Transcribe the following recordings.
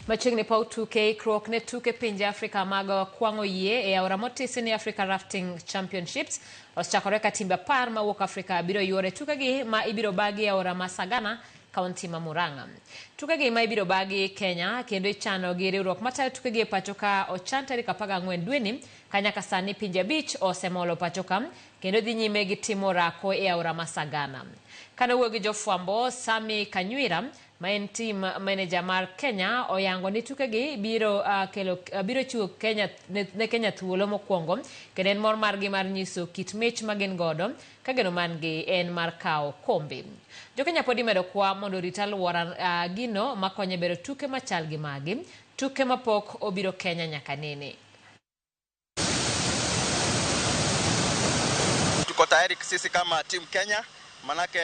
Machiegni paw tuke ikruok ne tuke pinje Afrika mag kwang'o yie e aora motisi ni Africa Rafting Championships osechakore ka timbe 10 mawuok Afrika biro yuore tukegi ma ibiro bagi e aora ma Sagana, kaunti ma Murang'a. Tukegi ma ibiro bagi Kenya kendo ichano gi riwruok matayo tukegi e pacho ka ochan tarik 14 dweni ka nyaka sani pinje 5 osemolo pacho ka kendo dhi nyime gi timo rako e aora ma Sagana. Kane owuoyo gi jofwambo, Sami Kanywira ma en team manager mar Kenya oyango ni tukegi biro kelo biro chiwo Kenya ne Kenya thuolo mokwongo kendo en mor margi mar nyiso kit mich ma gin godo ka geno man-gi en mar kawo kombe. Jo-Kenya pod imedo kwa mondo orit alwora gino makonyo e bero tuke machal gi magi, tuke mapok obiro Kenya nyaka nene. Tuko tayari sisi kama team Kenya, manake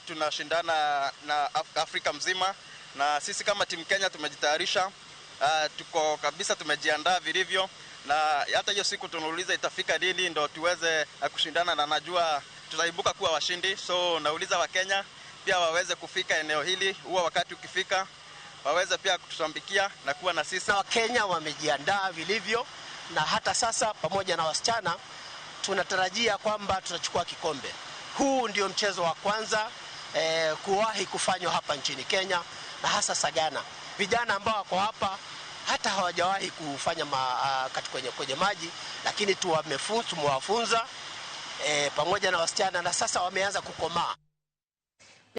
tunashindana na Afrika mzima, na sisi kama team Kenya tumejitayarisha, tuko kabisa, tumejiandaa vilivyo, na hata hiyo siku tunauliza itafika lini ndo tuweze kushindana, na najua tutaibuka kuwa washindi. So nauliza Wakenya pia waweze kufika eneo hili, huwa wakati ukifika waweze pia kutusambikia na kuwa na sisi. Na Wakenya wamejiandaa vilivyo, na hata sasa pamoja na wasichana tunatarajia kwamba tutachukua kikombe. Huu ndio mchezo wa kwanza kuwahi kufanywa hapa nchini Kenya na hasa Sagana. Vijana ambao wako hapa hata hawajawahi kufanya kwenye maji, lakini tumewafunza pamoja na wasichana na sasa wameanza kukomaa.